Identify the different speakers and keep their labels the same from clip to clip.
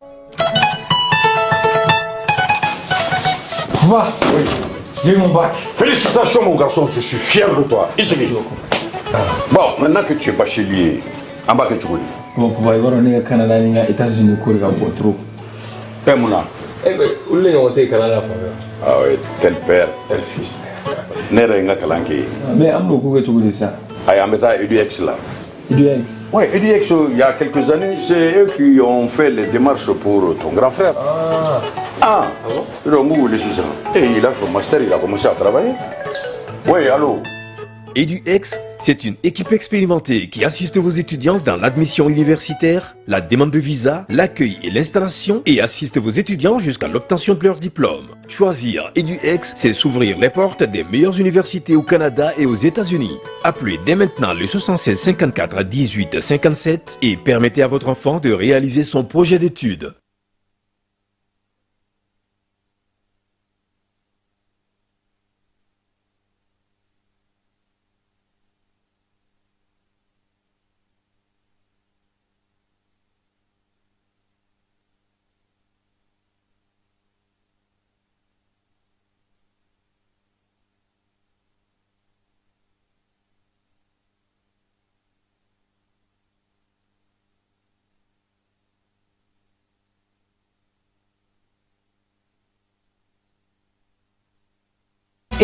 Speaker 1: Papa, oui, j'ai eu mon bac.
Speaker 2: Félicitations mon garçon, je suis fier de toi. I sigi. Bon, maintenant que tu es bachelier, an b'a kɛ cogo di?
Speaker 1: Bon, papa, i b'a dɔn ne ka Canada ni n ka États-Unis ko de ka bon trop.
Speaker 2: Eh mun na?
Speaker 1: Eh ben, olu de ɲɔgɔn tɛ kalan na fan bɛɛ.
Speaker 2: Ah oui, tel père, tel fils. Ne yɛrɛ ye n ka kalan kɛ yen.
Speaker 1: Mais an bɛn'o ko kɛ cogo di sisan?
Speaker 2: Ayi, an bɛ taa EDX la.
Speaker 1: EDX.
Speaker 2: Oui, EDX, il y a quelques années, c'est eux qui ont fait les démarches pour ton grand frère.
Speaker 1: Ah.
Speaker 2: Ah,
Speaker 1: Ah bon?
Speaker 2: Donc, vous voulez ça. Et il a son master, il a commencé à travailler. Oui, allô?
Speaker 3: EduX, c'est une équipe expérimentée qui assiste vos étudiants dans l'admission universitaire, la demande de visa, l'accueil et l'installation et assiste vos étudiants jusqu'à l'obtention de leur diplôme. Choisir EduX, c'est s'ouvrir les portes des meilleures universités au Canada et aux États-Unis. Appelez dès maintenant le 76 54 18 57 et permettez à votre enfant de réaliser son projet d'études.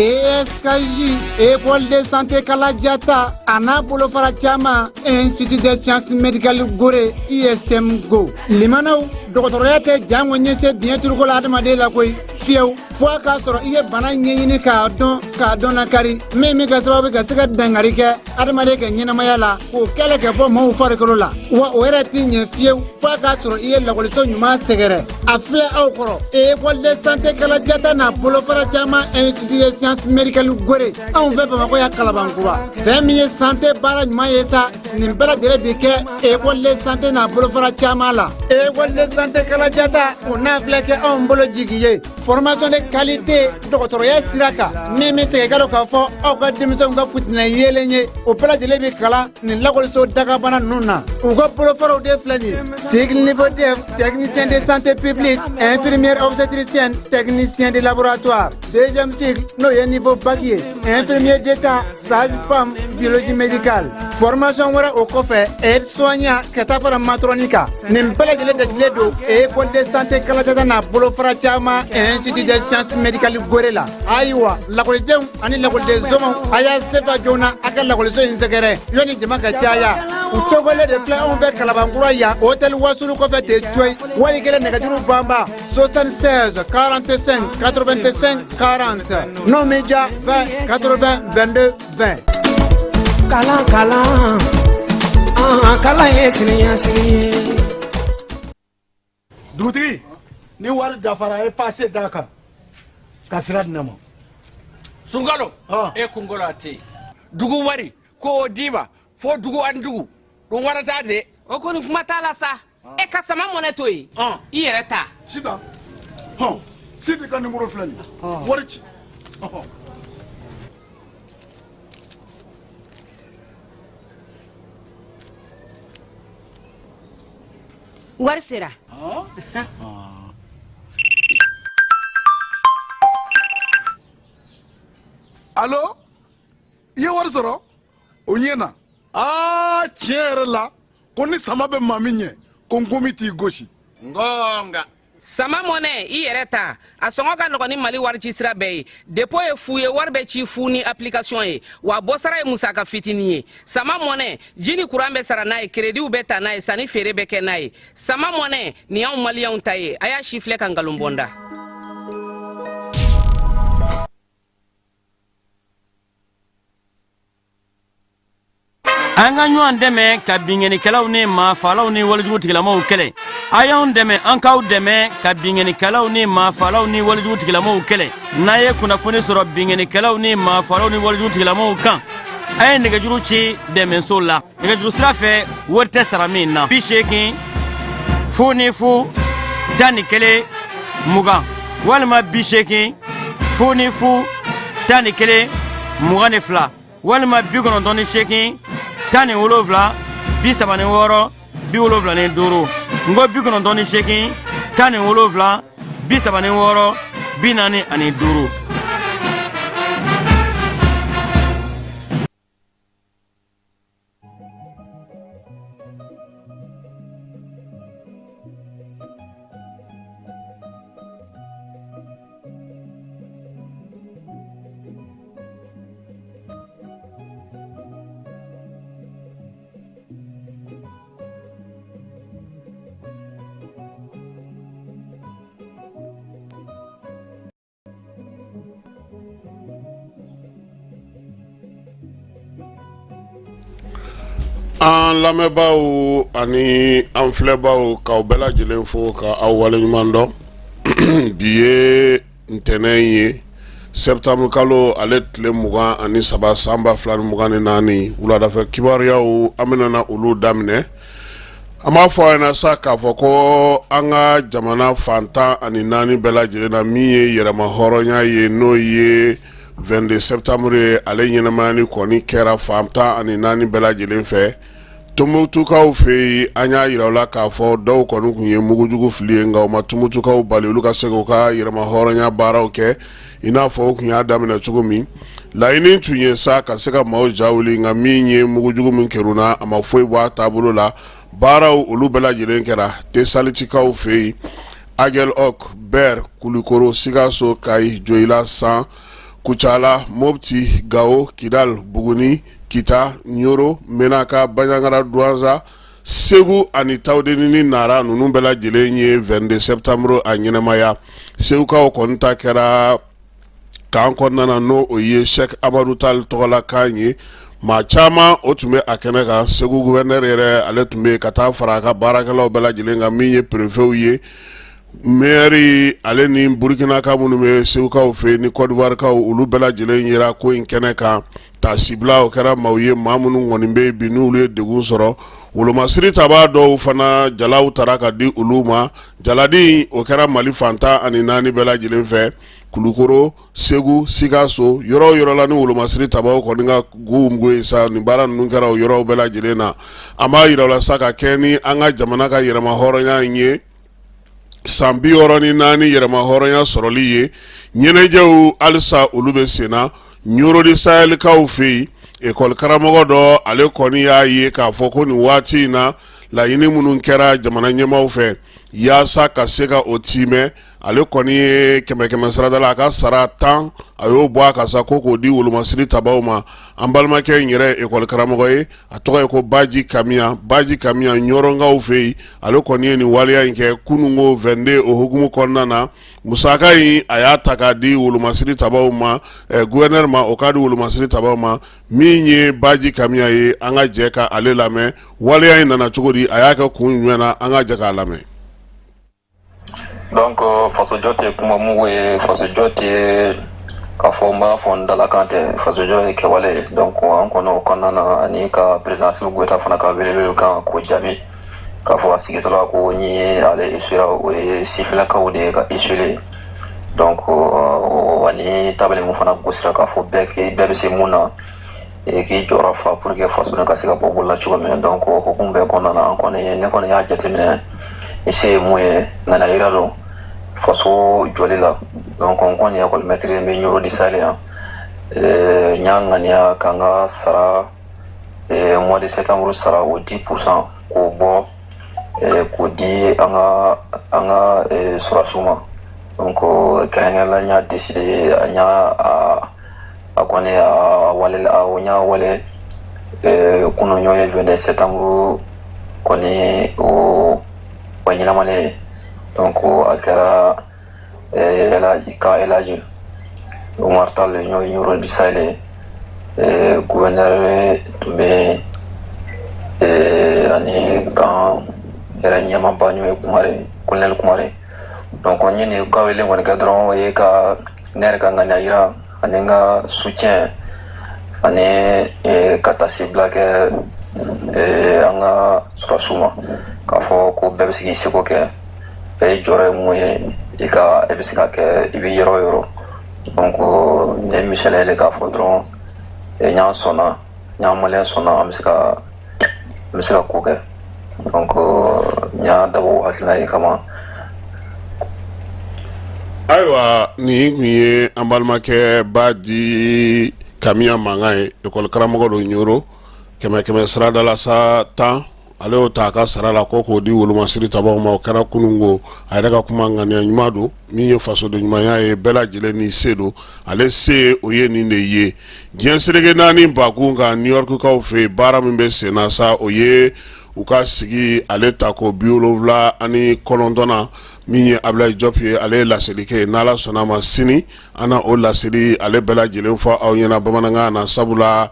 Speaker 4: ESKJ, École de santé Kaladiata, a n'a bolofara caman, Institut des sciences médicales Gore, ISM Go. Limanaw, dɔgɔtɔrɔya tɛ jango ɲɛse biɲɛ turuko la adamaden la koyi fiyewu fo a k'a sɔrɔ i ye bana ɲɛɲini k'a dɔn k'a dɔn lakari min bɛ kɛ sababu ka se ka dankari kɛ adamaden ka ɲɛnamaya la k'o kɛlɛ ka bɔ maaw farikolo la wa o yɛrɛ tɛ ɲɛ fiyewu fo a k'a sɔrɔ i ye lakɔliso ɲuman sɛgɛrɛ a filɛ aw kɔrɔ école de santé Kaladiata n'a bolofara caman institut des sciences médicales Gore anw fɛ Bamakɔ yan Kalabankura fɛn min ye santé baara ɲuman ye sa nin bɛɛ lajɛlen bi kɛ école de santé n'a bolofara caman la école de santé Kaladiata o n'a filɛ kɛ anw bolo jigi ye formation de qualité dɔgɔtɔrɔya sira kan min bɛ segin ka don k'a fɔ aw ka denmisɛnw ka futinɛ yeelen ye o bɛɛ lajɛlen bɛ kalan nin lakɔliso dagabana ninnu na u ka bolofaraw de filɛ nin ye cycle niveau DEF technicien de santé publique infirmière obstétricienne technicien de laboratoire deuxième cycle n'o ye niveau bac ye infirmier d'état sage-femme biologie médicale formation wɛrɛ o kɔfɛ aide soignant ka taa fara matron kan nin bɛɛ lajɛlen dasigilen don école de santé Kaladiata n'a bolofara caman institut des sciences médicales Gore la ayiwa lakɔlidenw ani lakɔliden somɔgɔw a y'a sefa joona a ka lakɔliso in sɛgɛrɛ yanni jama ka caya u tɔgɔlen de filɛ anw fɛ Kalabankura yan hôtel Wasulu kɔfɛ ten coyi wali kelen nɛgɛjuru banba 76 45 85 40 n'o m'i diya 20 80 22 20.
Speaker 5: Kalan kalan an kalan ye siniɲɛsigi ye.
Speaker 6: Dugutigi, ni wari dafara a ye passe d'a kan ka sira di ne ma.
Speaker 7: Sunkalo, e kunkolo a tɛ yen dugu wari ko o d'i ma fo dugu ani dugu ɗum warata de.
Speaker 8: O kɔni kuma t'a la sa e ka sama mɔnɛ to yen i yɛrɛ ta.
Speaker 6: Sitan, hɔn, Sidi ka nimoro filɛ nin ye, wari ci.
Speaker 8: Wari sera.
Speaker 6: Alo, i ye wari sɔrɔ? O ɲɛna. Aa, tiɲɛ yɛrɛ la, ko ni sama bɛ maa min ɲɛ, ko nkomi t'i gosi.
Speaker 7: Ngonga.
Speaker 8: Sama mɔnɛ i yɛrɛ ta a sɔngɔ ka nɔgɔn ni Mali wari ci sira bɛɛ ye dépôt ye fu ye wari bɛ ci fu ni application ye wa bɔsara ye musaka fitinin ye sama mɔnɛ ji ni kuran bɛ sara n'a ye créditw bɛ ta n'a ye sanni feere bɛ kɛ n'a ye sama mɔnɛ nin y'anw maliyɛnw ta ye a y'a si filɛ ka nkalon bɔ n da.
Speaker 9: An ka ɲɔgɔn dɛmɛ ka binkannikɛlaw ni maafalaw ni walejugu tigilamaw kɛlɛ. A y'anw dɛmɛ, an k'aw dɛmɛ ka binkannikɛlaw ni maafalaw ni walejugu tigilamaw kɛlɛ. N'a ye kunnafoni sɔrɔ binkannikɛlaw ni maafalaw ni walejugu tigilamaw kan, a ye nɛgɛjuru ci dɛmɛso la nɛgɛjuru sira fɛ wari tɛ sara min na 80 00 11 20 walima 80 00 11 22 walima 98 17 36 75 n ko 98 17 36 45.
Speaker 10: An lamɛnbaaw ani an filɛbaaw, k'aw bɛɛ lajɛlen fo ka aw waleɲuman dɔn. Bi ye ntɛnɛn ye, septembre kalo ale tile 23, san 2024. Wuladafɛ kibaruyaw, an bɛna na olu daminɛ. An b'a fɔ aw ɲɛna sa k'a fɔ ko an ka jamana fan 14 bɛɛ lajɛlen na, min ye yɛrɛma hɔrɔnya ye, n'o ye 22 septembre ye, ale ɲɛnamayani kɔni kɛra fan 14 bɛɛ lajɛlen fɛ. Tumutukaw fɛ yen, an y'a yira u la k'a fɔ dɔw kɔni tun ye mugujugu fili ye, nka u ma Tumutukaw bali olu ka se k'u ka yɛrɛma hɔrɔnya baaraw kɛ i n'a fɔ u tun y'a daminɛ cogo min. Laɲini tun ye sa ka se ka maaw ja wuli, nka min ye mugujugu min kerunna, a ma foyi bɔ a taabolo la. Baaraw olu bɛɛ lajɛlen kɛra Tesalitikaw fɛ yen, Aguelhok, Ber, Kulikoro, Sikaso, Kayi, Joyila, San, Kucala, Mopti, Gao, Kidal, Buguni, Kita, Ɲoro, Menaka, Banjagara, Duwanza, Segu ani Tawudeni ni Nara, ninnu bɛɛ lajɛlen ye 22 septembre a ɲɛnamaya. Segukaw kɔni ta kɛra camp kɔnɔna na, n'o o ye Cheikh Amadu Tall tɔgɔla camp ye. Maa caman o tun bɛ a kɛnɛ kan. Segu gouverneur yɛrɛ, ale tun bɛ ka taa fara a ka baarakɛlaw bɛɛ lajɛlen kan, min ye préfetw ye, maire, ale ni Burukinaka minnu bɛ Segukaw fɛ ni Kɔdiwarikaw, olu bɛɛ lajɛlen yera ko in kɛnɛ kan. Taasibila o kɛra maaw ye, maa minnu kɔni bɛ yen bi n'olu ye degun sɔrɔ. Wolomasiri tabaa dɔw fana, jalaw tara ka di olu ma. Jaladi o kɛra Mali fan 14 bɛɛ lajɛlen fɛ, Kulukoro, Segu, Sikaso, yɔrɔ o yɔrɔ la ni wolomasiri tabaw kɔni ka go ye sa, nin baara ninnu kɛra o yɔrɔw bɛɛ lajɛlen na. An b'a yira la sa ka kɛ ni an ka jamana ka yɛrɛma hɔrɔnya in ye, san 64 yɛrɛma hɔrɔnya sɔrɔli ye, ɲɛnajɛw halisa olu bɛ sen na. Ɲoro du Sahelikaw fɛ yen, ekɔli karamɔgɔ dɔ, ale kɔni y'a ye k'a fɔ ko nin waati in na, laɲini minnu kɛra jamana ɲɛmaaw fɛ yaasa ka se ka o tiimɛ, ale kɔni ye kɛmɛ kɛmɛ sarada la, a ka sara 10, a y'o bɔ a kan sa ko k'o di wolomasiri tabaw ma. An balimakɛ in yɛrɛ ekɔli karamɔgɔ ye, a tɔgɔ ye ko Baji Kamiya. Baji Kamiya, Ɲɔrɔnkaw fɛ yen, ale kɔni ye nin waleya in kɛ kununko 22 o hukumu kɔnɔna na. Musaka in, a y'a ta k'a di wolomasiri tabaw ma, gouverneur ma, o k'a di wolomasiri tabaw ma. Min ye Baji Kamiya ye, an ka jɛ ka ale lamɛn. Waleya in nana cogo di? A y'a kɛ kun jumɛn na? An ka jɛ k'a lamɛn.
Speaker 11: Donc fasojɔ tɛ kuma mugu ye, fasojɔ tɛ k'a fɔ n b'a fɔ n dalakan tɛ, fasojɔ ye kɛwale ye. Donc an kɔni o kɔnɔna na, ani ka président Assimi Goïta fana ka welewele kan k'o jaabi k'a fɔ a sigitɔla ko ni ye ale échoué, o ye sifinnakaw de ye ka échoué. Donc ani tabali mun fana gosira k'a fɔ bɛɛ bɛɛ bɛ se mun na k'i jɔyɔrɔ fa pour que faso ka se ka bɔ bolo la cogo min. Donc o hukumu bɛɛ kɔnɔna na, an kɔni, ne kɔni y'a jateminɛ, i se ye mun ye, ŋaniya yira don faso jɔli la. Donc n kɔni ye école maître n bɛ Ɲoro du Sahel yan. N y'a ŋaniya ka n ka sara, mois de septembre sara, o 10% k'o bɔ k'o di an ka sɔrɔdasiw ma. Donc kɛrɛnkɛrɛnnenya la, n y'a décidé, n y'a a kɔni a wale, a n y'a wale kunun, ɲɔ ye 22 septembre kɔni o ɲɛnamalen ye. Donc a kɛra Elhaji ka Elhaji Umar Tall, ɲɔ ye Ɲoro du Sahel ye, gouverneur tun bɛ ani camp yɛrɛ ɲɛmaaba, ɲɔ ye Kumare, colonel Kumare. Donc n ye nin ka wele kɔni kɛ dɔrɔn, o ye ka ne yɛrɛ ka ŋaniya yira ani n ka soutien ani ka taasibila kɛ an ka sɔrɔdasiw ma, k'a fɔ ko bɛɛ bɛ se k'i seko kɛ, bɛɛ jɔyɔrɔ ye mun ye, i ka i bɛ se ka kɛ i bɛ yɔrɔ o yɔrɔ. Donc nin ye misaliya ye k'a fɔ dɔrɔn n y'an sɔnna, n y'an maliyɛn sɔnna, an bɛ se ka ko kɛ. Donc n y'a dabɔ o hakilina ye kama.
Speaker 10: Ayiwa, nin tun ye an balimakɛ Badi Kamiya mankan ye. Ekɔli karamɔgɔ don Ɲoro. Kɛmɛ kɛmɛ sirada la sa 10, ale y'o ta a ka sara la ko k'o di wolomasiri tabaw ma. O kɛra kunun ko. A yɛrɛ ka kuma, ŋaniya ɲuman don, min ye fasoden ɲumanya ye, bɛɛ lajɛlen ni se don. Ale se o ye nin de ye. Diɲɛ seleke naani bakun kan, New Yorkkaw fɛ yen, baara min bɛ sen na sa, o ye u ka sigi ale tako 79nan. Min ye Abulayi Jɔp ye, ale ye laseli kɛ. N'Ala sɔnna a ma, sini an na o laseli ale bɛɛ lajɛlen fɔ aw ɲɛna bamanankan na, sabula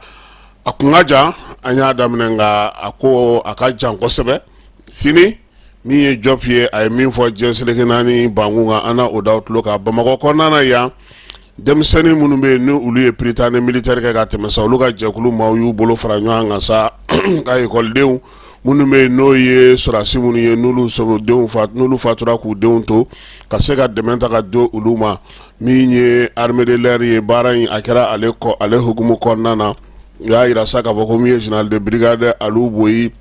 Speaker 10: a kun ka jan. An y'a daminɛ, nka a ko a ka jan kosɛbɛ. Sini, min ye Jɔp ye, a ye min fɔ diɲɛ seleke naani bankun kan, an na o da tulo kan. Bamakɔ kɔnɔna na yan, denmisɛnnin minnu bɛ yen ni olu ye Prytanée militaire kɛ ka tɛmɛ sa, olu ka jɛkulu maaw y'u bolo fara ɲɔgɔn kan sa ka ekɔlidenw minnu bɛ yen, n'o ye sɔrɔdasi minnu ye, n'olu denw n'olu fatura k'u denw to, ka se ka dɛmɛ ta ka don olu ma. Min ye armée de l'air ye, baara in a kɛra ale kɔ, ale hukumu kɔnɔna na. U y'a jira sa k'a fɔ ko min ye général de brigade Alu Boyi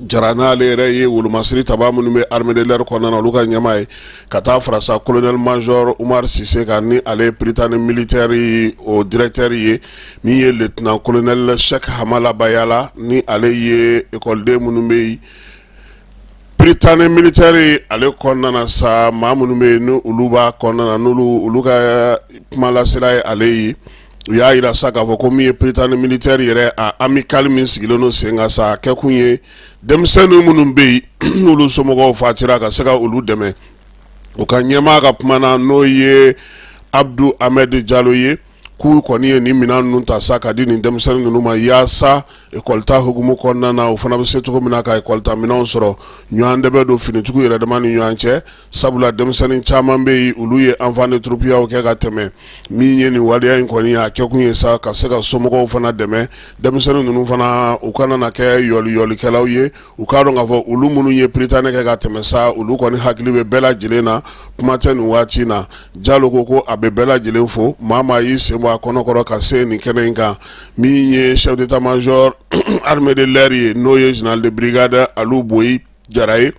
Speaker 10: Jara, n'ale yɛrɛ ye wolomasiri taba minnu bɛ armée de l'air kɔnɔna na, olu ka ɲɛmaa ye, ka taa fara sa colonel major Umar Sise kan, ni ale ye Prytanée militaire o directeur ye. Min ye lieutenant colonel Cheikh Hamala Bayala, ni ale ye ekɔliden minnu bɛ yen Prytanée militaire ale kɔnɔna na sa, maa minnu bɛ yen ni olu b'a kɔnɔna na, n'olu olu ka kumalasela ye ale ye. U y'a jira sa k'a fɔ ko min ye Prytanée militaire yɛrɛ, a amicale min sigilen don sen kan sa, a kɛkun ye denmisɛnnin minnu bɛ yen n'olu somɔgɔw fatira, ka se ka olu dɛmɛ. U ka ɲɛmaa ka kuma na, n'o ye Abdu Ahmed Jalo ye, k'u kɔni ye nin minɛn ninnu ta sa ka di nin denmisɛnnin ninnu ma, yaasa ekɔli ta hukumu kɔnɔna na, u fana bɛ se cogo min na ka ekɔli ta minɛnw sɔrɔ. Ɲɔgɔn dɛmɛ don finitigiw yɛrɛ dama ni ɲɔgɔn cɛ, sabula denmisɛnnin caman bɛ yen, olu ye enfant de troupe yaw kɛ ka tɛmɛ. Min ye nin waleya in kɔni, a kɛkun ye sa ka se ka somɔgɔw fana dɛmɛ, denmisɛnnin ninnu fana u kana na kɛ yɔliyɔlikɛlaw ye. U k'a dɔn k'a fɔ olu minnu ye Prytanée kɛ ka tɛmɛ sa, olu kɔni hakili bɛ bɛɛ lajɛlen na, kuma tɛ nin waati na. Jalo ko a bɛ bɛɛ lajɛlen fo, maa maa y'i sen bɔ a kɔnɔkɔrɔ ka se nin kɛnɛ in kan. Min ye chef d'état-major armée de l'air ye, n'o ye général de brigade Alu Boyi Jara ye,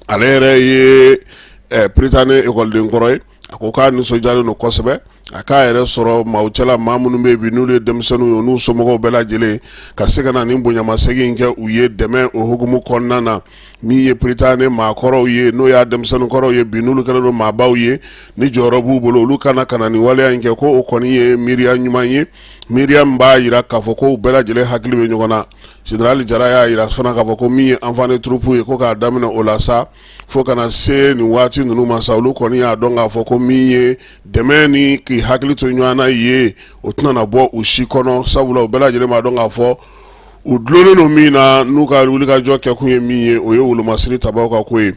Speaker 10: ale yɛrɛ ye Prytanée ekɔliden kɔrɔ ye. A ko k'a nisɔndiyalen don kosɛbɛ a k'a yɛrɛ sɔrɔ maaw cɛla, maa minnu bɛ bi n'olu ye denmisɛnninw ye, n'u somɔgɔw bɛɛ lajɛlen, ka se ka na nin bonyamasegin kɛ u ye dɛmɛ o hukumu kɔnɔna na. Min ye Prytanée maakɔrɔw ye, n'o y'a denmisɛnnin kɔrɔw ye bi, n'olu kɛlen don maabaw ye, ni jɔyɔrɔ b'u bolo, olu kana ka na nin waleya in kɛ, ko o kɔni ye miiriya ɲuman ye, miiriya min b'a jira k'a fɔ ko u bɛɛ lajɛlen hakili bɛ ɲɔgɔn na. Général Jara y'a jira fana k'a fɔ ko min ye enfant de troupe ye, ko k'a daminɛ o la sa fo kana se nin waati ninnu ma sa, olu kɔni y'a dɔn k'a fɔ ko min ye dɛmɛ ni k'i hakili to ɲɔgɔn na ye, o tɛna na bɔ u si kɔnɔ, sabula u bɛɛ lajɛlen b'a dɔn k'a fɔ u dulonnen don min na, n'u ka wulikajɔ kɛkun ye min ye, o ye wolomasiri tabaw ka ko ye.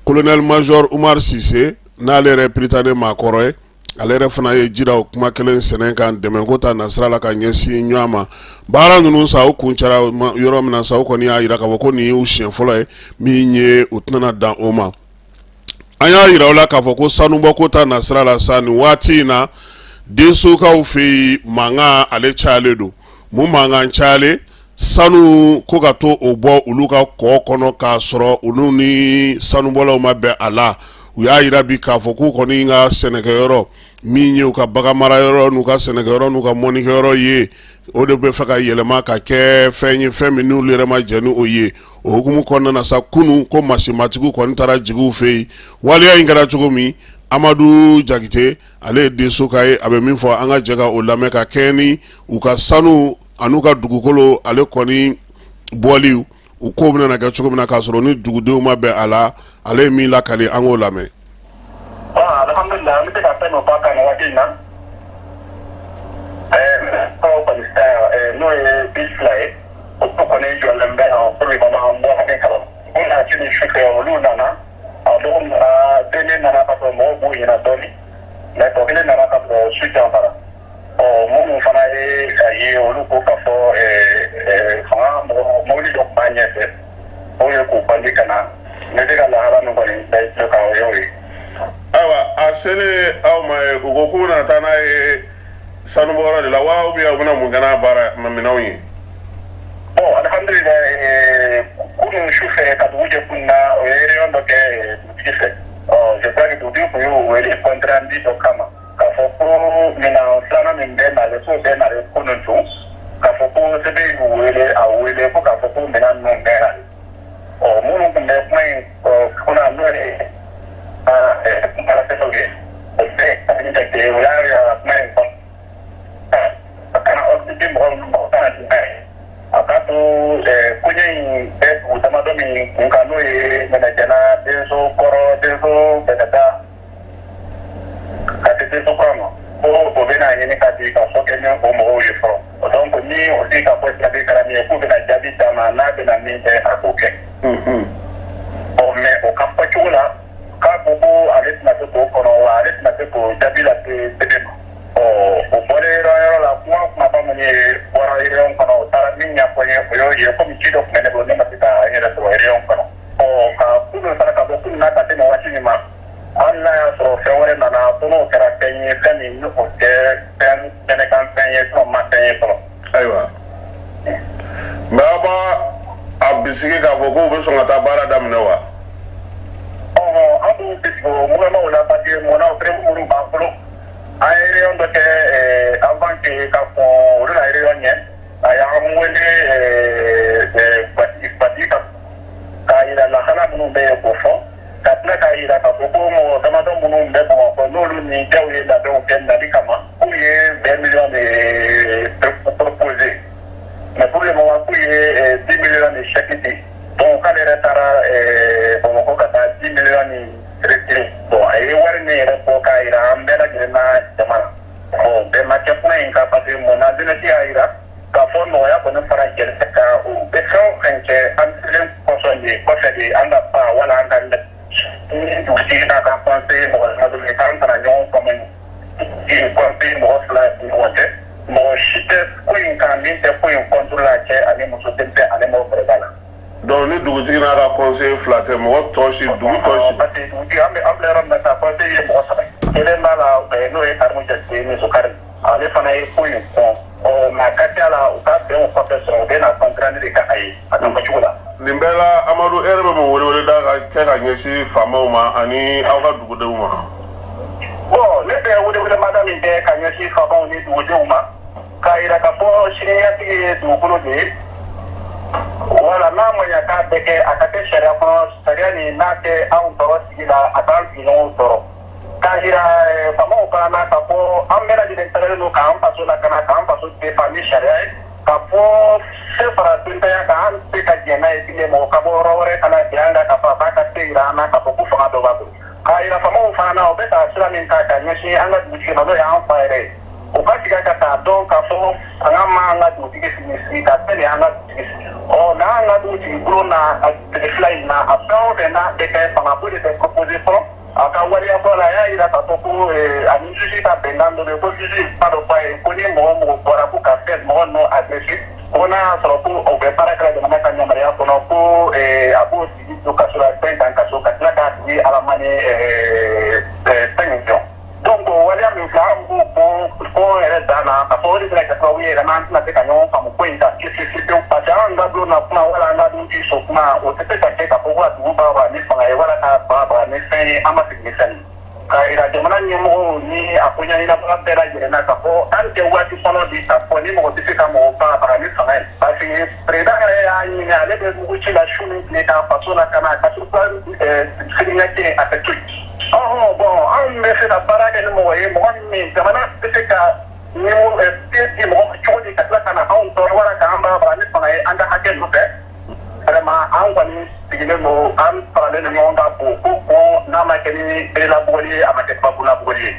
Speaker 10: Colonel major Umar Sise, n'ale yɛrɛ Prytanée maakɔrɔ ye, ale yɛrɛ fana ye jira o kuma kelen sɛnɛ kan dɛmɛko ta nasira la ka ɲɛsin ɲɔgɔn ma. Baara ninnu sa, o kuncɛra yɔrɔ min na sa, o kɔni y'a jira k'a fɔ ko nin y'u siɲɛ fɔlɔ ye min ye, u tɛna dan o ma. An y'a jira o la k'a fɔ ko sanubɔko ta nasira la sa, nin waati in na, Densokaw fɛ yen, mankan ale cayalen don. Mun mankan cayalen? Sanu ko ka to o bɔ olu ka kɔ kɔnɔ k'a sɔrɔ olu ni sanubɔlaw ma bɛn a la. U y'a jira bi k'a fɔ k'u kɔni ka sɛnɛkɛyɔrɔ min ye u ka baganmara yɔrɔ n'u ka sɛnɛkɛyɔrɔ n'u ka mɔnikɛyɔrɔ ye, o de bɛ fɛ ka yɛlɛma ka kɛ fɛn ye, fɛn min n'olu yɛrɛ ma jɛn ni o ye. O hukumu kɔnɔna na sa, kunun ko masimatigiw kɔni taara jigin u fɛ yen. Waleya in kɛra cogo min, Amadu Jakite, ale ye Densoka ye, a bɛ min fɔ, an ka jɛ ka o lamɛn ka kɛɲɛ ni u ka sanu an'u ka dugukolo ale kɔni bɔli, u ko bɛna kɛ cogo min na k'a sɔrɔ ni dugudenw ma bɛn a la. Ale ye min lakali, an k'o lamɛn.
Speaker 12: Alhamdulillah, an bɛ se ka fɛn dɔ fɔ a kan nin waati in na. N'o ye bus 2 ye, olu kɔni jɔlen bɛ yan pour le moment, an bɔra min kalama. U nana sini su fɛ, olu nana, a dɔw nana, den nana ka sɔrɔ mɔgɔw b'u ɲɛna dɔɔnin, mais tɔ kelen nana ka sɔrɔ su janfara. Ɔ, minnu fana ye a ye, olu ko k'a fɔ fanga mɔgɔ mobili dɔ tun b'a ɲɛfɛ, o ye k'u bandi ka na. N bɛ se ka lahala min kɔni da i tulo kan, o y'o ye.
Speaker 10: Ayiwa, a selen aw ma ye, u ko k'u bɛna taa n'a ye sanubɔyɔrɔ de la wa, ou bien u bɛna mun kɛ n'a baara minɛnw ye?
Speaker 12: Bon, alhamdulilayi, kunun su fɛ ka dugu jɛ kunun na, o ye réunion dɔ kɛ dugutigi fɛ. Ɔ, je crois que dugutigi tun y'u wele compte rendu dɔ kama k'a fɔ ko minɛn filanan min bɛ nalen k'o bɛ nalen kunun tun k'a fɔ ko CB y'u wele a wele ko k'a fɔ ko minɛn ninnu bɛɛ nalen ɔ minnu tun bɛ kuma in kunna n'o ye kumalaselaw ye o bɛɛ jate o y'a yira kuma in kɔnɔ a kana ordre di mɔgɔ minnu ma o kana di n'a ye a k'a to koɲɛ in bɛ dugu damadɔ min kun kan n'o ye Mɛnɛjɛna denso kɔrɔ denso bɛlɛda ka se denso kura ma ko o bɛna ɲini ka di ka fɔ kɛ ni o mɔgɔw ye fɔlɔ donc ni o di ka fɔ jaabi kɛra min ye k'u bɛna jaabi d'a ma n'a bɛna min kɛ a k'o kɛ ɔ mais o ka fɔ cogo la k'a ko ko ale tɛna se k'o kɔnɔ wa ale tɛna se k'o jaabi lase CB ma ɔ o bɔlen yɔrɔ la kuma kumaba minnu ye bɔra réunion kɔnɔ o taara min ɲɛfɔ n ye o y'o ye komi ci dɔ tun bɛ ne bolo ne ma se ka n yɛrɛ sɔrɔ réunion kɔnɔ ɔ ka kunun fana ka bɔ kunun na ka se nin waati min ma hali n'a y'a sɔrɔ fɛn wɛrɛ nana ko n'o kɛra fɛn ye fɛn min ni o tɛ fɛn kɛnɛkan fɛn ye sinon ma fɛn ye fɔlɔ.
Speaker 10: Ayiwa mais aw b'a a bisigi k'a fɔ k'u bɛ sɔn ka taa baara daminɛ wa?
Speaker 12: Ɔhɔn an b'u bisigi o mouvement la parce que mun na o preuve minnu b'an bolo an ye réunion dɔ kɛ avant que ka kɔn olu la réunion ɲɛ a y'an wele Bati ka k'a yira lahala minnu bɛ yen k'o fɔ ka tila k'a yira k'a fɔ ko mɔgɔ damadɔ minnu bɛ Bamakɔ n'olu ni dɔw ye labɛnw kɛ nali kama k'u ye 20 millions de proposé mais pour le moment k'u ye 10 millions de chèque di donc k'ale yɛrɛ taara Bamakɔ ka taa 10 millions ni retiré bon a ye wari min yɛrɛ bɔ k'a yira an bɛɛ lajɛlen na jama la bon bɛɛ ma kɛ kuma in kan parce que mun na jeunesse y'a yira k'a fɔ nɔgɔya kɔni fara gɛlɛya kan u bɛ fɛn o fɛn kɛ an selen kɔsɔn de kɔfɛ de an ka ban wala an ka ni dugutigi n'a ka conseiller mɔgɔ damadɔ ye k'an kana ɲɔgɔn faamu conseiller mɔgɔ fila ni ɲɔgɔn cɛ mɔgɔ si tɛ ko in kan min tɛ ko in contre la cɛ ani muso denmisɛn ani mɔgɔkɔrɔba la.
Speaker 10: Donc ni dugutigi n'a ka conseiller fila tɛ mɔgɔ tɔ si dugu tɔ si.
Speaker 12: Parce que dugutigi an bɛ an filɛ yɔrɔ min na sisan conseiller ye mɔgɔ saba ye kelen b'a la n'o ye Karimu Jakite Musokari ale fana ye ko in kɔn ɔ mais a ka ca la u ka bɛn o kɔfɛ sɔrɔ u bɛ na compte rendu de kɛ a ye a ka fɔcogo la.
Speaker 10: Nin bɛɛ la Amadu e yɛrɛ bɛ mun weleweleda ka kɛ ka ɲɛsin faamaw ma ani aw ka dugudenw ma.
Speaker 12: Bon ne bɛ welewelemada min kɛ ka ɲɛsin faamaw ni dugudenw ma k'a yira k'a fɔ siniɲɛsigi ye dugukolo de ye wala n'a ma ɲa k'a bɛɛ kɛ a ka kɛ sariya kɔnɔ sariya nin n'a tɛ anw tɔɔrɔ sigi la a t'an sigiɲɔgɔnw tɔɔrɔ k'a yira faamaw fana na k'a fɔ an bɛɛ lajɛlen tagalen don k'an faso lakana k'an faso défend ni sariya ye k'a fɔ se fara dentanya kan an tɛ ka jɛn n'a ye bilen mɔgɔ ka bɔ yɔrɔ wɛrɛ ka na bin an kan k'a fɔ a b'a ka se yira an na k'a fɔ ko fanga dɔ b'a bolo k'a yira faamaw fana na u bɛ ka sira min ta ka ɲɛsin an ka dugutigi ma n'o y'an fa yɛrɛ ye u ka sigi ka k'a dɔn k'a fɔ fanga ma an ka dugutigi sigi sigi ka fɛn de y'an ka dugutigi sigi ɔ n'an ka dugutigi bulon na a tile fila in na a fɛn o fɛn n'a bɛ kɛ fanga ko de tɛ proposé fɔlɔ a ka waleya fɔlɔ la a y'a yira k'a fɔ ko ani juge ka bɛnkan dɔ bɛ yen ko juge kuma dɔ fɔ a ye ko ni mɔgɔ o mɔgɔ bɔra ko ka fɛn mɔgɔ ninnu agressé ko n'a y'a sɔrɔ ko o bɛ baara kɛra jamana ka yamaruya kɔnɔ ko a b'o tigi don kaso la fɛn kan kaso ka tila k'a tigi alamani fɛn in jɔ donc o waleya min filɛ an b'o bɔ ko yɛrɛ dan na k'a fɔ o de bɛna kɛ sababu ye yɛrɛ n'an tɛna se ka ɲɔgɔn faamu ko in kan pewu parce que an ka don na kuma wala an ka dugutigi so kuma o tɛ se ka kɛ k'a fɔ ko ka dugu baga ni fanga ye wala ka baga ni fɛn ye an ma sigi ni fɛn ye k'a yira jamana ɲɛmɔgɔw ni a koɲɛɲɛnabaga bɛɛ lajɛlen na k'a fɔ an tɛ waati kɔnɔ bi k'a fɔ ni mɔgɔ tɛ se ka mɔgɔ baga ni fanga ye parce que président yɛrɛ y'a ɲini ale bɛ mugu ci la su ni tile k'a faso lakana ka siniɲɛ kɛ a tɛ to yen ɔhɔn bon anw bɛ se ka baara kɛ ni mɔgɔ ye mɔgɔ min jamana bɛ se ka ɲɛmɔgɔ di mɔgɔ ma cogo di ka tila ka na anw tɔɔrɔ wala k'an baga ni fanga ye an ka hakɛ nɔfɛ vraiment an kɔni sigilen don an faralen don ɲɔgɔn kan k'o ko kɔn n'a ma kɛ ni berelabugɔli ye a ma kɛ kabakurulabugɔli ye.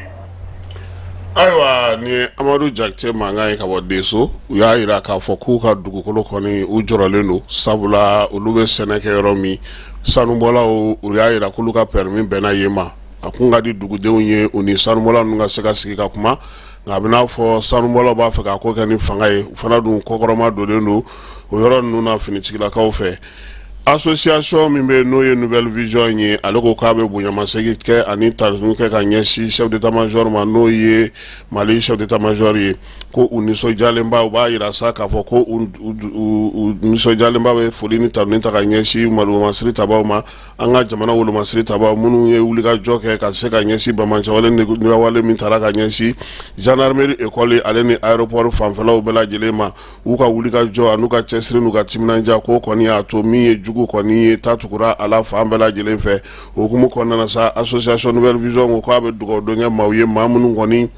Speaker 10: Ayiwa nin ye Amadu Jakite mankan ye ka bɔ Deso u y'a jira k'a fɔ k'u ka dugukolo kɔni u jɔrɔlen don sabula olu bɛ sɛnɛ kɛ yɔrɔ min sanubɔlaw u y'a jira k'olu ka permis bɛnna yen ma a kun ka di dugudenw ye u ni sanubɔlaw ninnu ka se ka sigi ka kuma nka a bɛ n'a fɔ sanubɔlaw b'a fɛ k'a ko kɛ ni fanga ye u fana dun kɔkɔrɔma donnen don o yɔrɔ ninnu na finitigilakaw fɛ. Association min bɛ n'o ye Nouvelle Vision ye, ale ko k'a bɛ bonyamasegin kɛ ani tanuni kɛ ka ɲɛsin chef d'état-major ma, n'o ye Mali chef d'état-major ye, ko u nisɔndiyalenba. U b'a jira sa k'a fɔ ko u nisɔndiyalenba bɛ foli ni tanuni ta ka ɲɛsin wolomasiri tabaw ma, an ka jamana wolomasiri tabaw minnu ye wulikajɔ kɛ ka se ka ɲɛsin banbaanciwale wale min taara ka ɲɛsin gendarmerie école ale ni aéroport fanfɛlaw bɛɛ lajɛlen ma. U ka wulikajɔ an'u ka cɛsiri n'u ka timinandiya ko kɔni y'a to min ye jugu kɔni ye ta tugura a la fan bɛɛ lajɛlen fɛ. O hukumu kɔnɔna na sa, association Nouvelle Vision ko k'a bɛ dugawu don kɛ maaw ye, maa minnu kɔni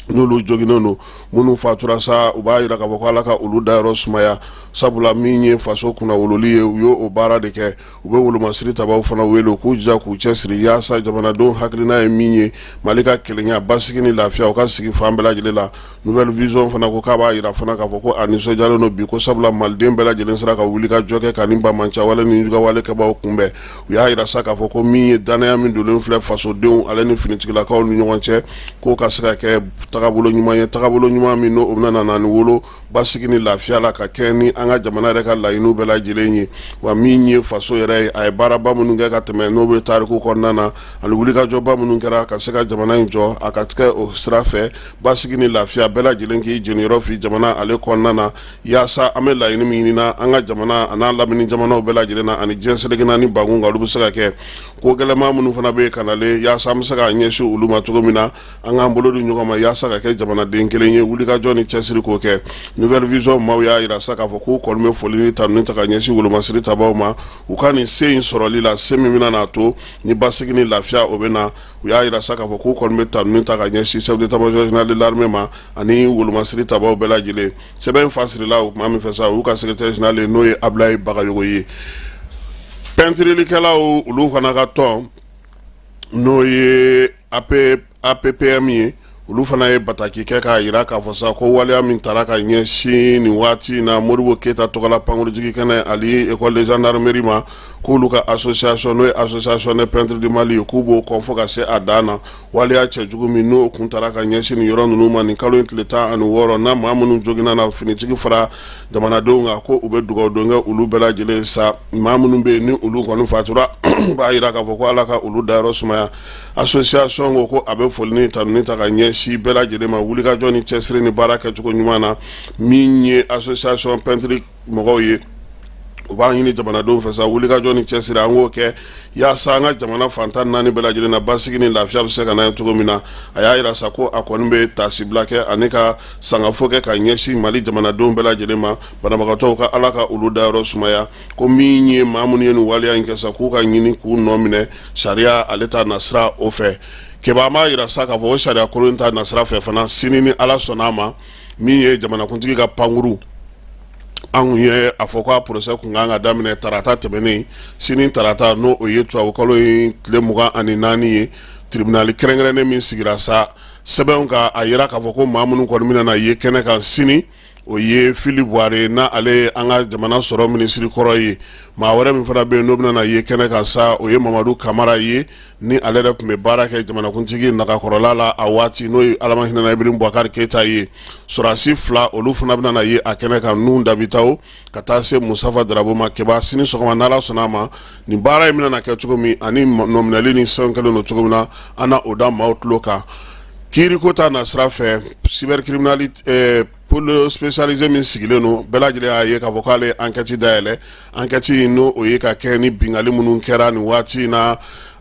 Speaker 10: n'olu joginnen don, minnu fatura sa, u b'a jira k'a fɔ ko Ala ka olu dayɔrɔ sumaya, sabula min ye faso kunnawololi ye, u y'o baara de kɛ. U bɛ wolomasiri tabaw fana wele u k'u jija k'u cɛsiri yaasa jamanadenw hakilina ye min ye, Mali ka kelenya, basigi ni lafiya, u ka sigi fan bɛɛ lajɛlen la. Nouvelle Vision fana ko k'a b'a jira fana k'a fɔ ko a nisɔndiyalen don bi, ko sabula maliden bɛɛ lajɛlen sera ka wuli ka jɔ kɛ ka nin banbaanciwale ni jugawale kɛbaaw kunbɛn. U y'a jira sa k'a fɔ ko min ye dannaya min donnen filɛ fasodenw ale ni finitigilakaw ni ɲɔgɔn cɛ, k'o ka se ka kɛ tagabolo ɲuman ye, tagabolo ɲuman min n'o bɛna na ni wolo basigi ni lafiya la ka kɛ ni an ka jamana yɛrɛ ka laɲiniw bɛɛ lajɛlen ye. Wa min ye faso yɛrɛ ye, a ye baaraba minnu kɛ ka tɛmɛ, n'o bɛ tariku kɔnɔna na, ani wulikajɔba minnu kɛra ka se ka jamana in jɔ, a ka kɛ o sira fɛ, basigi ni lafiya bɛɛ lajɛlen k'i jeniyɔrɔ fin jamana ale kɔnɔna na, yaasa an bɛ laɲini min ɲini an ka jamana an'a lamini jamanaw bɛɛ lajɛlen na ani diɲɛ seleke naani bankun kan, olu bɛ se ka kɛ. Ko gɛlɛnman minnu fana bɛ ka nalen, yaasa an bɛ se k'an ɲɛsin olu ma cogo min na, an k'an bolo di ɲɔgɔn ma yaasa ka kɛ jamanaden kelen ye, wulikajɔ ni cɛsiri k'o kɛ. Nouvelle Vision maaw y'a jira sa k'a fɔ k'u kɔni bɛ foli ni tanuni ta ka ɲɛsin wolomasiri tabaw ma u ka nin se in sɔrɔli la, se min bɛna n'a to ni basigi ni lafiya o bɛ na. U y'a jira sa k'a fɔ k'u kɔni bɛ tanuni ta ka ɲɛsin chef d'état-major général de l'armée ma ani wolomasiri tabaw bɛɛ lajɛlen. Sɛbɛn fasirila o tuma min fɛ sa, olu ka secrétaire général ye, n'o ye Abulayi Bagayogo ye. Pɛntirilikɛlaw olu fana ka tɔn, n'o ye APPM ye, olu fana ye bataki kɛ k'a jira k'a fɔ sa ko waleya min taara ka ɲɛsin nin waati in na Modibo Keyita tɔgɔla pankurunjigi kɛnɛ ani école de gendarmerie ma, k'olu ka association, n'o ye association des peintres du Mali ye, k'u b'o kɔn fo ka se a dan na. Waleya cɛjugu min n'o kun taara ka ɲɛsin nin yɔrɔ ninnu ma nin kalo in tile 16 na, maa minnu joginna na, finitigi fara jamanadenw kan, ko u bɛ dugawu don kɛ olu bɛɛ lajɛlen sa. Maa minnu bɛ yen ni olu kɔni fatura, u b'a jira k'a fɔ ko Ala ka olu dayɔrɔ sumaya. Association ko ko a bɛ foli ni tanuni ta ka ɲɛsin bɛɛ lajɛlen ma wulikajɔ ni cɛsiri ni baara kɛcogo ɲuman na. Min ye association peintre mɔgɔw ye, u b'a ɲini jamanadenw fɛ sa, wulikajɔ ni cɛsiri, an k'o kɛ yaasa an ka jamana fan 14 bɛɛ lajɛlen na, basigi ni lafiya bɛ se ka na ye cogo min na. A y'a jira sa ko a kɔni bɛ taasibila kɛ ani ka sangafo kɛ ka ɲɛsin Mali jamanadenw bɛɛ lajɛlen ma, banabagatɔw ka Ala ka olu dayɔrɔ sumaya, ko min ye maa minnu ye nin waleya in kɛ sa, k'u ka ɲini k'u nɔ minɛ sariya ale ta nasira o fɛ. Keba, an b'a jira sa k'a fɔ o sariya kolon ta nasira fɛ fana, sini ni Ala sɔnna a ma, min ye jamanakuntigi ka pankuru, an kun ye a fɔ k'a procès kun kan ka daminɛ tarata tɛmɛnen, sini tarata, n'o o ye tubabukalo in tile 24 ye, tribunal kɛrɛnkɛrɛnnen min sigira sa, sɛbɛnw ka a yira k'a fɔ ko maa minnu kɔni bɛna na ye kɛnɛ kan sini, o ye Fily Bouaré, n'a ale ye an ka jamana sɔrɔ minisiri kɔrɔ ye. Maa wɛrɛ min fana bɛ yen n'o bɛna na ye kɛnɛ kan sa, o ye Mamadu Kamara ye, ni ale yɛrɛ tun bɛ baara kɛ jamanakuntigi nagakɔrɔla la a waati, n'o ye Ala ma hinɛna Ibrahim Boubacar Keita ye. Sɔrɔdasi fila, olu fana bɛna na ye a kɛnɛ kan, Nuhu Dabitawo ka taa se Mustafa Darabo ma. Keba, sini sɔgɔma n'Ala sɔnna a ma, nin baara in bɛna na kɛ cogo min ani nɔminɛli ni sɛbɛn kɛlen don cogo min na, an na o da maaw tulo kan. Kiiriko ta nasira fɛ, cybercriminalité pôle spécialisé min sigilen don, bɛɛ lajɛlen y'a ye k'a fɔ k'ale ye enquête dayɛlɛ. Enquête in, n'o o ye ka kɛ ni binkanni minnu kɛra nin waati in na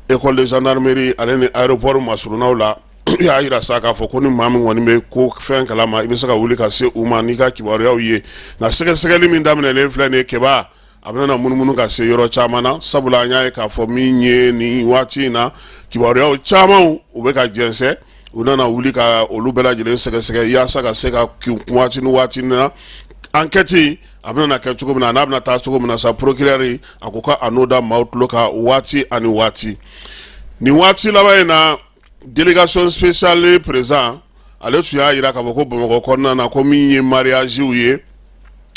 Speaker 10: école de gendarmerie ale ni aéroport masurunnaw la, i y'a jira sa k'a fɔ ko ni maa min kɔni bɛ ko fɛn kalama, i bɛ se ka wuli ka se u ma n'i ka kibaruyaw ye. Nka sɛgɛsɛgɛli min daminɛlen filɛ nin ye, Keba, a bɛna munumunu ka se yɔrɔ caman na, sabula an y'a ye k'a fɔ min ye nin waati in na, kibaruyaw caman u bɛ ka jɛnsɛn. U nana wuli ka olu bɛɛ lajɛlen sɛgɛsɛgɛ yaasa ka se ka waati ni waati na enquête a bɛna kɛ cogo min na, n'a bɛna taa cogo min na sa, procureur a ko k'a n'o da maaw tulo kan waati ani waati. Nin waati laban in na, délégation spéciale président, ale tun y'a jira k'a fɔ ko Bamakɔ kɔnɔna na, ko min ye mariagew ye,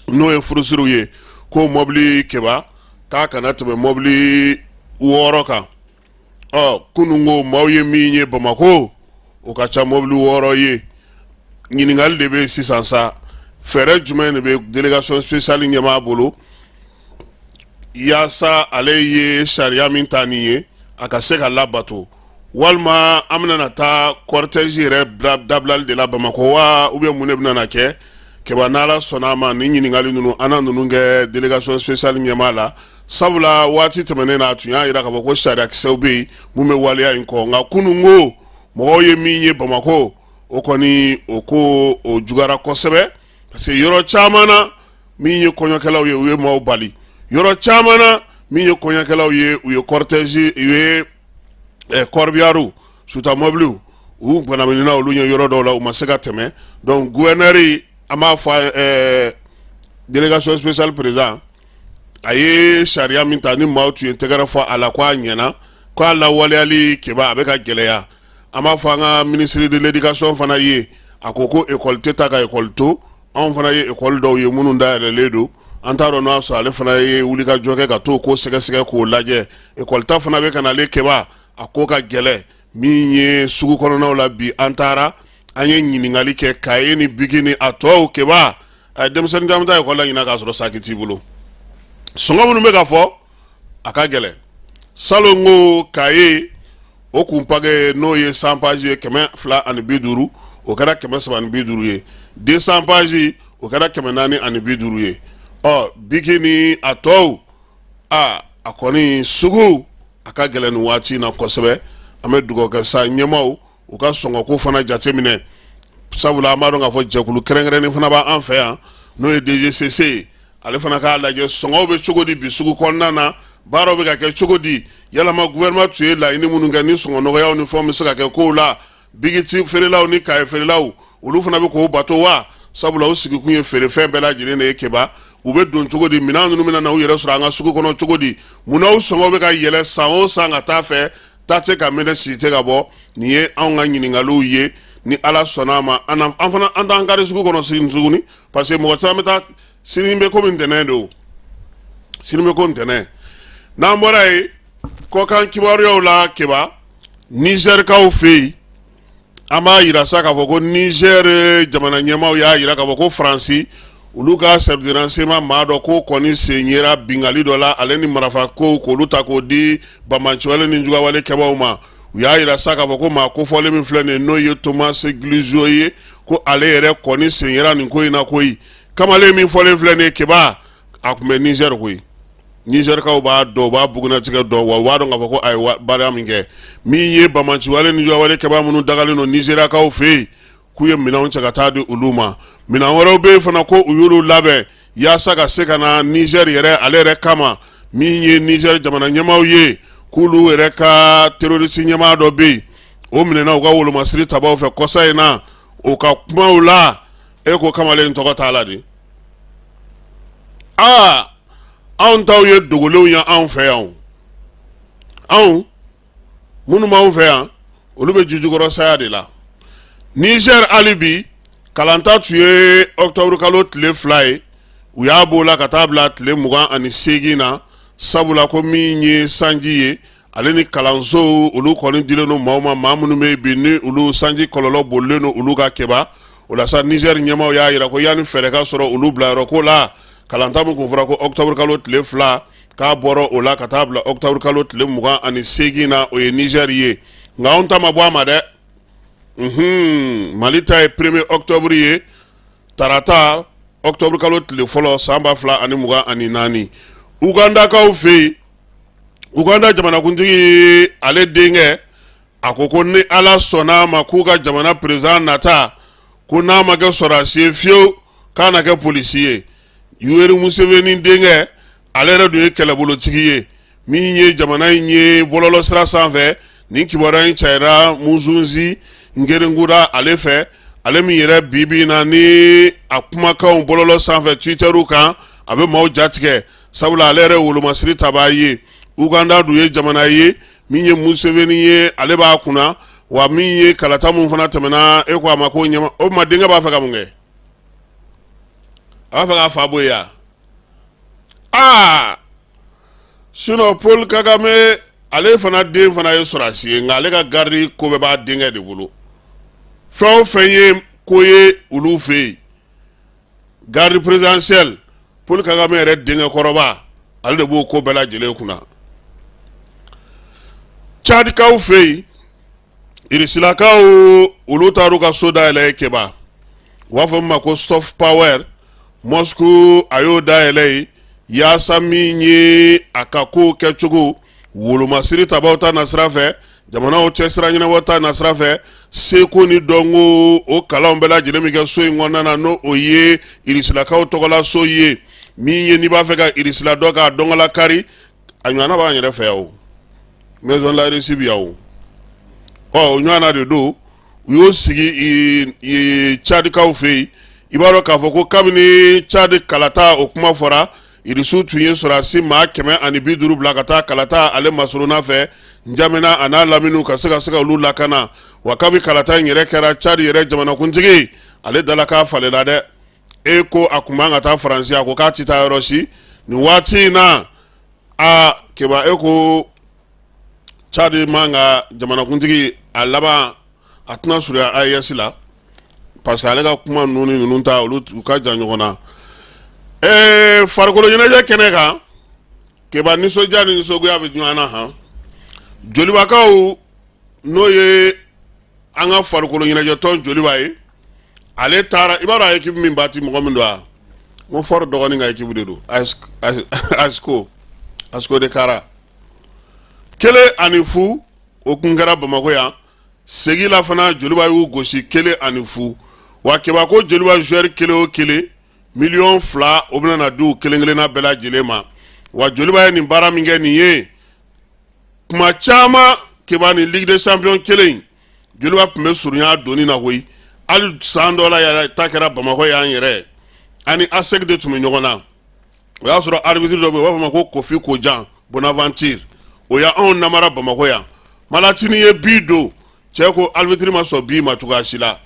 Speaker 10: n'o ye furusiriw ye, ko mɔbili, Keba, k'a kana tɛmɛ mɔbili 6 kan. Ɔ kunun ko maaw ye min ye Bamakɔ, o ka ca mɔbili 6 ye. Ɲininkali de bɛ sisan sa, fɛɛrɛ jumɛn de bɛ délégation spéciale ɲɛmaa bolo? yaasa ale ye sariya min ta nin ye a ka se ka labato walima an bɛna na taa cortège yɛrɛ dabilali de la Bamakɔ wa ou bien mun de bɛna na kɛ Keba n'Ala sɔnna a ma nin ɲininkali ninnu an na ninnu kɛ délégation spéciale ɲɛmaa la sabula waati tɛmɛnen na a tun y'a jira k'a fɔ ko sariyakisɛw bɛ yen mun bɛ waleya in kɔ nka kunun ko mɔgɔw ye min ye Bamakɔ o kɔni o ko o juguyara kosɛbɛ parce que yɔrɔ caman na min ye kɔɲɔkɛlaw ye u ye maaw bali yɔrɔ caman na min ye kɔɲɔkɛlaw ye u ye cortège u ye corbillard suta mɔbiliw u banaminina olu ye yɔrɔ dɔw la u ma se ka tɛmɛ donc gouverneur an b'a fɔ délégation spéciale président a ye sariya min ta ni maaw tun ye tɛgɛrɛ fɔ a la ko a ɲɛna ko a lawaleyali Keba a bɛ ka gɛlɛya an b'a fɔ an ka ministre de l'éducation fana ye a ko ko école tɛ taa ka école to anw fana ye école dɔw ye minnu dayɛlɛlen don an t'a dɔn n'a sɔrɔ ale fana ye wulikajɔ kɛ ka t'o ko sɛgɛsɛgɛ k'o lajɛ école ta fana bɛ ka nalen Keba a ko ka gɛlɛn min ye sugu kɔnɔnaw la bi an taara an ye ɲininkali kɛ kaye ni biki ni a tɔw Keba a denmisɛnnin caman taa école la ɲinan k'a sɔrɔ saki t'i bolo sɔngɔ minnu bɛ ka fɔ a ka gɛlɛn salon ko kaye o kun paquet n'o ye 100 pages ye 250 o kɛra 350 ye 200 pages o kɛra 450 ye ɔ biki ni a tɔw a a kɔni sugu a ka gɛlɛn nin waati in na kosɛbɛ an bɛ dugawu kɛ sa ɲɛmaaw u ka sɔngɔko fana jateminɛ sabula an b'a dɔn k'a fɔ jɛkulu kɛrɛnkɛrɛnnen fana b'an fɛ yan n'o ye DGCC ye ale fana k'a lajɛ sɔngɔw bɛ cogo di bi sugu kɔnɔna na baaraw bɛ ka kɛ cogo di yalama gouvernement tun ye laɲini minnu kɛ ni sɔngɔ nɔgɔyaw ni fɛnw bɛ se ka kɛ kow la biki feerelaw ni kaye feerelaw olu fana bɛ k'o bato wa sabula u sigikun ye feerefɛn bɛɛ lajɛlen de ye Keba u bɛ don cogo di minɛn ninnu bɛna na u yɛrɛ sɔrɔ an ka sugu kɔnɔ cogo di munna u sɔngɔ bɛ ka yɛlɛ san o san ka taa fɛ ta tɛ ka mɛnɛ si tɛ ka bɔ nin ye anw ka ɲininkaliw ye ni Ala sɔnna a ma an fana an t'an kari sugu kɔnɔ sini tuguni parce que mɔgɔ caman bɛ taa sini bɛ komi ntɛnɛn don sini bɛ ko ntɛnɛn n'an bɔra yen kɔkan kibaruyaw la Keba Nizɛrikaw fɛ yen an b'a yira sa k'a fɔ ko Niger jamana ɲɛmaaw y'a yira k'a fɔ ko Faransi olu ka service de renseignement maa dɔ k'o kɔni sen yera binkanni dɔ la ale ni marafa kow k'olu ta k'o di banbaanciwale ni jugawale kɛbaaw ma u y'a yira sa k'a fɔ ko maa kofɔlen min filɛ nin ye n'o ye Thomas Guillot ye ko ale yɛrɛ kɔni sen yera nin ko in na koyi kamalen min fɔlen filɛ nin ye Keba a tun bɛ Niger koyi Nizɛrikaw b'a dɔn u b'a bugunnatigɛ dɔn wa u b'a dɔn k'a fɔ ko a ye baara min kɛ min ye banbaanciwale ni jugawale kɛbaa minnu dagalen don Nizeriyakaw fɛ yen k'u ye minɛnw cɛ ka taa di olu ma minɛn wɛrɛw bɛ yen fana ko u y'olu labɛn yaasa ka se ka na Nizɛri yɛrɛ ale yɛrɛ kama min ye Nizɛri jamana ɲɛmaaw ye k'olu yɛrɛ ka terorisi ɲɛmaa dɔ bɛ yen o minɛna u ka wolomasiri tabaw fɛ kɔsa in na o ka kumaw la e ko kamalen tɔgɔ t'a la de aa anw taw ye dogolenw ye anw fɛ yan anw minnu b'anw fɛ yan olu bɛ jijukɔrɔ saya de la Niger hali bi kalanta tun ye octobre kalo tile 2 ye u y'a b'o la ka taa bila tile 28 na sabula ko min ye sanji ye ale ni kalansow olu kɔni dilen don maaw ma maa minnu bɛ bi ni olu sanji kɔlɔlɔ bolilen don olu kan Keba o la sa Niger ɲɛmaaw y'a yira ko yanni fɛɛrɛ ka sɔrɔ olu bilayɔrɔ ko la kalanta min kun fɔra ko octobre kalo tile 2 k'a bɔra o la ka taa bila octobre kalo tile 28 na o ye Niger ye nka anw ta ma bɔ a ma dɛ Mali ta ye premier octobre ye tarata octobre kalo tile fɔlɔ san 2024 Ugandakaw fɛ yen Uganda jamanakuntigi ale denkɛ a ko ko ni Ala sɔnna a ma k'u ka jamana président nata ko n'a ma kɛ sɔrɔdasi ye fiyewu k'a na kɛ polisi ye Yoweri Museveni denkɛ ale yɛrɛ dun ye kɛlɛbolotigi ye min ye jamana in ye bɔlɔlɔsira sanfɛ nin kibaruya in cayara Muhoozi Kainerugaba ale fɛ ale min yɛrɛ bi bi in na ni a kumakanw bɔlɔlɔ sanfɛ Twitter kan a bɛ maaw jatigɛ sabula ale yɛrɛ wolomasiri tabaa ye Uganda dun ye jamana ye min ye Museveni ye ale b'a kunna wa min ye kalata min fana tɛmɛna e ko a ma ko ɲɛma o ma denkɛ b'a fɛ ka mun kɛ a b'a fɛ k'a fa bɔ yen aa sinon Paul Kagame ale fana den fana ye sɔrɔdasi ye nka ale ka garde ko bɛɛ b'a denkɛ de bolo fɛn o fɛn ye ko ye olu fɛ yen garde présidentielle Paul Kagame yɛrɛ denkɛ kɔrɔba Ale de b'o ko bɛɛ lajɛlen kunna Tchadikaw fɛ yen. Irisilakaw olu taar'u ka so dayɛlɛ Keba, u b'a fɔ min ma ko soft power. Moscou a y'o dayɛlɛ yen yaasa min ye a ka kow kɛcogo wolomasiri tabaw ta nasira fɛ, jamanaw cɛ sira ɲɛnabɔ ta nasira fɛ, seko ni dɔnko o kalanw bɛɛ lajɛlen bɛ kɛ so in kɔnɔna na, n'o o ye irisilakaw tɔgɔla so ye. Min ye n'i b'a fɛ ka irisila dɔn k'a dɔnkala kari, a ɲɔgɔnna b'an yɛrɛ fɛ yan o, Maison de la Russie bɛ yan o. Ɔ o ɲɔgɔnna de don, u y'o sigi Tchadikaw fɛ yen. I b'a dɔn k'a fɔ ko kabini Tchad kalata o kuma fɔra, Irisiw tun ye sɔrɔdasi maa 150 bila ka taa kalata ale masurunna fɛ N'Djamena a n'a laminiw ka se ka olu lakana. Wa kabi kalata in yɛrɛ kɛra, Tchad yɛrɛ jamanakuntigi ale dalakan falenna dɛ. E ko a tun man ka taa Faransi, a ko k'a tɛ taa yɔrɔ si nin waati in na. Aa Keba, e ko Tchad man ka jamanakuntigi a laban a tɛna surunya AES la, parce que ale ka kuma ninnu ni ninnu ta, olu u ka jan ɲɔgɔn na. Ee, farikolo ɲɛnajɛ kɛnɛ kan, Keba, nisɔndiya ni nisɔngoya bɛ ɲɔgɔn na. Han, Jolibakaw, n'o ye an ka farikolo ɲɛnajɛtɔn Joliba ye, ale taara, i b'a dɔn a équipe min bati mɔgɔ min don wa? N ko Fɔri dɔgɔnin ka équipe de don, ASCO de Kara. 1-0 o kun kɛra Bamakɔ yan. Segin la fana, Joliba y'u gosi 1-0. Wa Keba, ko Joliba joueur kelen o kelen, miliyɔn 2 o bɛna na di u kelen kelenna bɛɛ lajɛlen ma. Wa Joliba ye nin baara min kɛ nin ye, kuma caman Keba, ni Ligue des champions kelen in, Joliba tun bɛ surunya donni na koyi. Hali san dɔ la yɛrɛ ta kɛra Bamakɔ yan yɛrɛ, ani ASEC de tun bɛ ɲɔgɔn na. O y'a sɔrɔ arbitre dɔ bɛ yen, u b'a fɔ ma ko Kofi Kojan Bonaventure, o y'anw namara Bamakɔ yan. Malatini ye but don, cɛ ko arbitre ma sɔn but ma cogoya si la.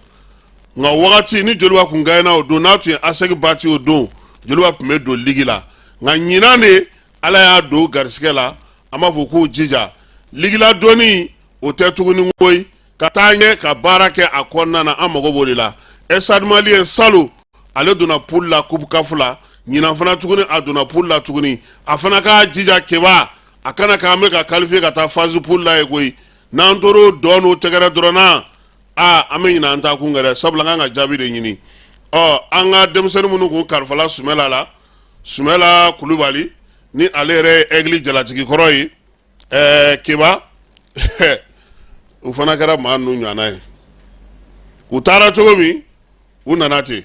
Speaker 10: Nka wagati ni Joliba kun gagné o don, n'a tun ye ASEC battu o don, Joliba tun bɛ don ligue la. Nka ɲinan de, Ala y'a don garisigɛ la. An b'a fɔ k'u jija ligue la donni, o tɛ tuguni koyi, ka taa ɲɛ ka baara kɛ a kɔnɔna na, an mago b'o de la. Stade Malien salon, ale donna poule la Coupe CAF la. Ɲinan fana tuguni, a donna poule la tuguni. A fana k'a jija Keba, a kana k'an bɛ ka qualifier ka taa phase poule la ye koyi. N'an tor'o dɔn n'o tɛgɛrɛ dɔrɔn na, aa, an bɛ ɲinɛ an taa kun kɛ dɛ, sabula an kan ka jaabi de ɲini. Ɔ an ka denmisɛnnin minnu kun kalifala Sumɛla la, Sumɛla Kulubali, ni ale yɛrɛ ye Aigle jalatigi kɔrɔ ye, ɛɛ Keba, u fana kɛra maa ninnu ɲɔgɔnna ye. U taara cogo min, u nana ten,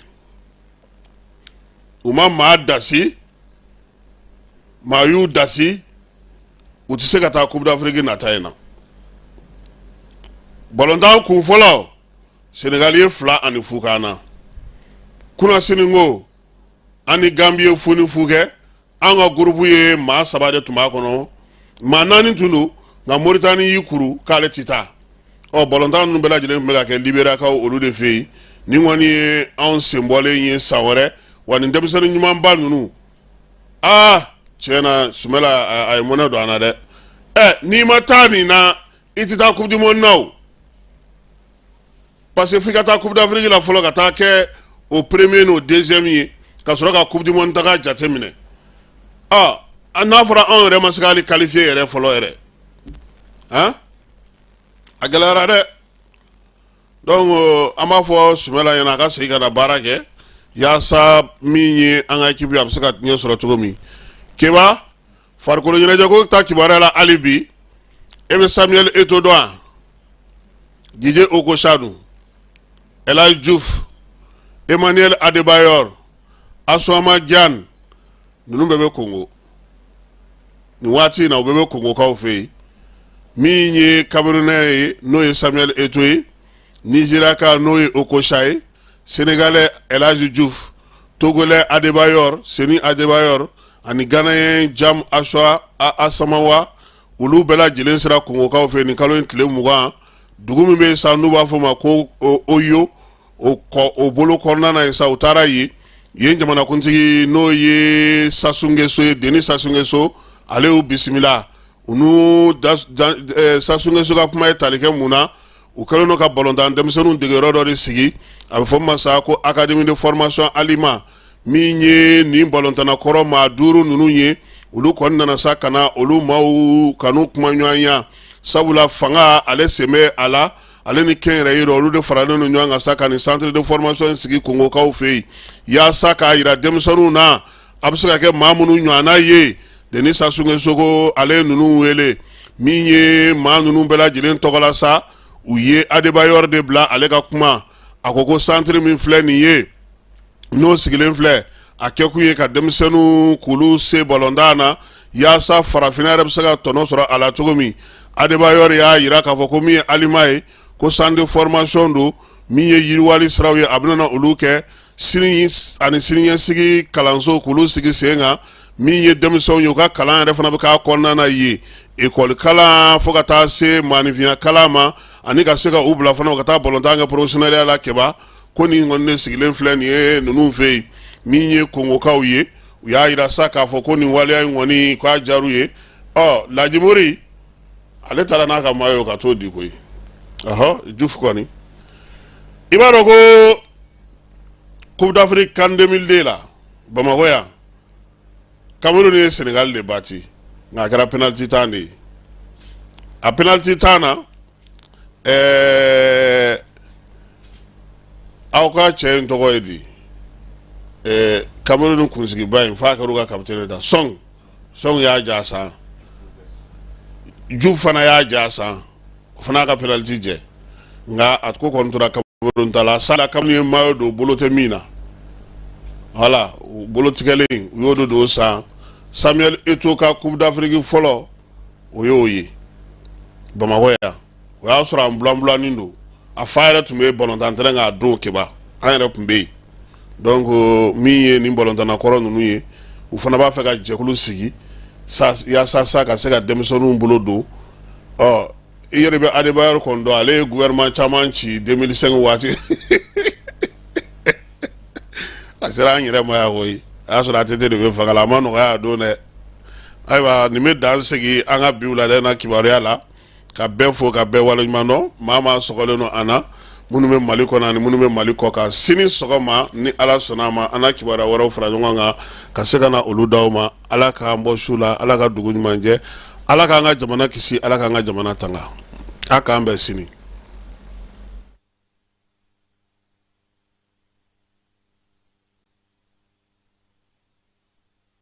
Speaker 10: u ma maa dasi, maa y'u dasi, u tɛ se ka taa Coupe d'Afrique nata in na. Balontan kun fɔlɔ, Senegal ye 2-0 k'an na. Kunasini ko an ni Gambie ye 0-0 kɛ. An ka groupe ye maa saba de tun b'a kɔnɔ, maa naani tun don, nka Moritani y'i kuru k'ale tɛ taa. Ɔ balontan ninnu bɛɛ lajɛlen tun bɛ ka kɛ Liberakaw olu de fɛ yen. Nin kɔni ye anw senbɔlen ye san wɛrɛ. Wa nin denmisɛnnin ɲumanba ninnu, aa tiɲɛ na, Sumɛla a ye mɔnɛ don an na dɛ. Ɛ n'i ma taa nin na, i tɛ taa Coupe du monde na o, parce que f'i ka taa Coupe d'Afrique la fɔlɔ, ka taa kɛ o premier n'o deuxième ye, ka sɔrɔ ka Coupe du monde taga jate minɛ. Ɔ n'a fɔra anw yɛrɛ ma se k'ale qualifier yɛrɛ fɔlɔ yɛrɛ, han, a gɛlɛyara dɛ. Donc an b'a fɔ Sumɛla ɲɛna a ka segin ka na baara kɛ yaasa min ye an ka équipe ye, a bɛ se ka ɲɛ sɔrɔ cogo min. Keba, farikolo ɲɛnajɛko ta kibaruya la hali bi, e bɛ Samuel Eto'o dɔn wa? Didier Okocha dun, El Hadji Diouf, Emmanuel Adebayor, Asamoah Gyan, ninnu bɛɛ bɛ Kongo nin waati in na, u bɛɛ bɛ Kongokaw fɛ yen. Min ye Camerounais ye, n'o ye Samuel Eto'o ye, Nigeria ka n'o ye Okocha ye, Sénégalais El Hadji Diouf, Togolais Adebayor, Seni Adebayor, ani Ghanéen James Asamoah, olu bɛɛ lajɛlen sera Kongokaw fɛ nin kalo in tile 20, dugu min bɛ yen sa n'u b'a fɔ o ma ko Oyo, o kɔ o bolo kɔnɔna na yen sa. U taara yen, yen jamanakuntigi n'o ye Sassou Nguesso ye, Denis Sassou Nguesso, ale y'u bisimila. U n'u Sassou Nguesso ka kuma ye tali kɛ mun na? U kɛlen don ka balontan denmisɛnninw degeyɔrɔ dɔ de sigi, a bɛ fɔ min ma sa ko Académie de formation Alima. Min ye nin balontanna kɔrɔ maa duuru ninnu ye, Olu kɔni nana sa ka na olu maaw kanu kuma ɲɔgɔnya, sabula fanga ale sen bɛ a la, ale ni kɛnyɛrɛye dɔ, olu de faralen don ɲɔgɔn kan sa ka nin centre de formation sigi Kongokaw fɛ yen, yaasa k'a yira denmisɛnninw na a bɛ se ka kɛ maa minnu ɲɔgɔnna ye. Denis Sassou Nguesso ko ale ye ninnu wele. Min ye maa ninnu bɛɛ lajɛlen tɔgɔ la sa, u ye Adebayor de bila ale ka kuma. A ko ko centre min filɛ nin ye, n'o sigilen filɛ, a kɛkun ye ka denmisɛnninw k'olu se balontan na, yaasa farafinna yɛrɛ bɛ se ka tɔnɔ sɔrɔ a la cogo min. Adebayor y'a yira k'a fɔ ko min ye alima ye, ko centre de formation don, min ye yiriwali siraw ye, a bɛna na olu kɛ sini ani siniɲɛsigi kalanso k'olu sigi sen kan. Min ye denmisɛnw ye, u ka kalan yɛrɛ fana bɛ k'a kɔnɔna na yen, ekɔli kalan fo ka taa se maaninfinya kalan ma, ani ka se ka u bila fana u ka taa balontan kɛ professionnel la. Kɛba ko nin kɔni de sigilen filɛ nin ye ninnu fɛ yen. Min ye Kongokaw ye, u y'a yira sa k'a fɔ ko nin waleya in kɔni k'a diyar'u ye. Ɔ Lajimori ale taara n'a ka maa ye ka t'o di koyi. Ɔhɔ, Jufu kɔni, i b'a dɔn ko Coupe d'Afrique CAN 2002 la Bamakɔ yan, Cameroun ye Sénégal de bati, nka a kɛra penalty tan de ye. A penalty tan na, aw ka cɛ in tɔgɔ ye di? Cameroun kunsigiba in, f'a kɛra u ka capitaine ta, Song. Song y'a ja san, Diouf fana y'a ja san, o fana y'a ka penalty jɛ, nka a ko kɔni tora Cameroun ta la. Sa Cameroun ye maillot don bolo tɛ min na, voilà, bolo tigɛlen, u y'o de don san. Samuel Eto'o ka Coupe d'Afrique fɔlɔ, o y'o ye Bamakɔ yan. O y'a sɔrɔ an bulanbulanin don, a fa yɛrɛ tun bɛ balontan terrain kan a don. Keba, an yɛrɛ tun bɛ yen. Donc min ye nin balontanna kɔrɔ ninnu ye, u fana b'a fɛ ka jɛkulu sigi yaasa sa ka se ka denmisɛnninw bolo don. Ɔ i yɛrɛ bɛ Adebayor kɔni dɔn, ale ye gouvernement caman ci 2005 waati. A sera an yɛrɛ ma yan koyi, a y'a sɔrɔ ATT de bɛ fanga la, a ma nɔgɔya a don dɛ. Ayiwa, nin bɛ dan sigi an ka bi wulada in na kibaruya la, ka bɛɛ fo ka bɛɛ waleɲuman dɔn. Maa maa sɔgɔlen don an na, minnu bɛ Mali kɔnɔ ani minnu bɛ Mali kɔ kan, sini sɔgɔma ni Ala sɔnna a ma, an na kibaruya wɛrɛw fara ɲɔgɔn kan ka se ka na olu d'aw ma. Ala k'an bɔ su la, Ala ka dugu ɲuman jɛ, Ala k'an ka jamana kisi, Ala k'an ka jamana tanga. A k'an bɛn sini.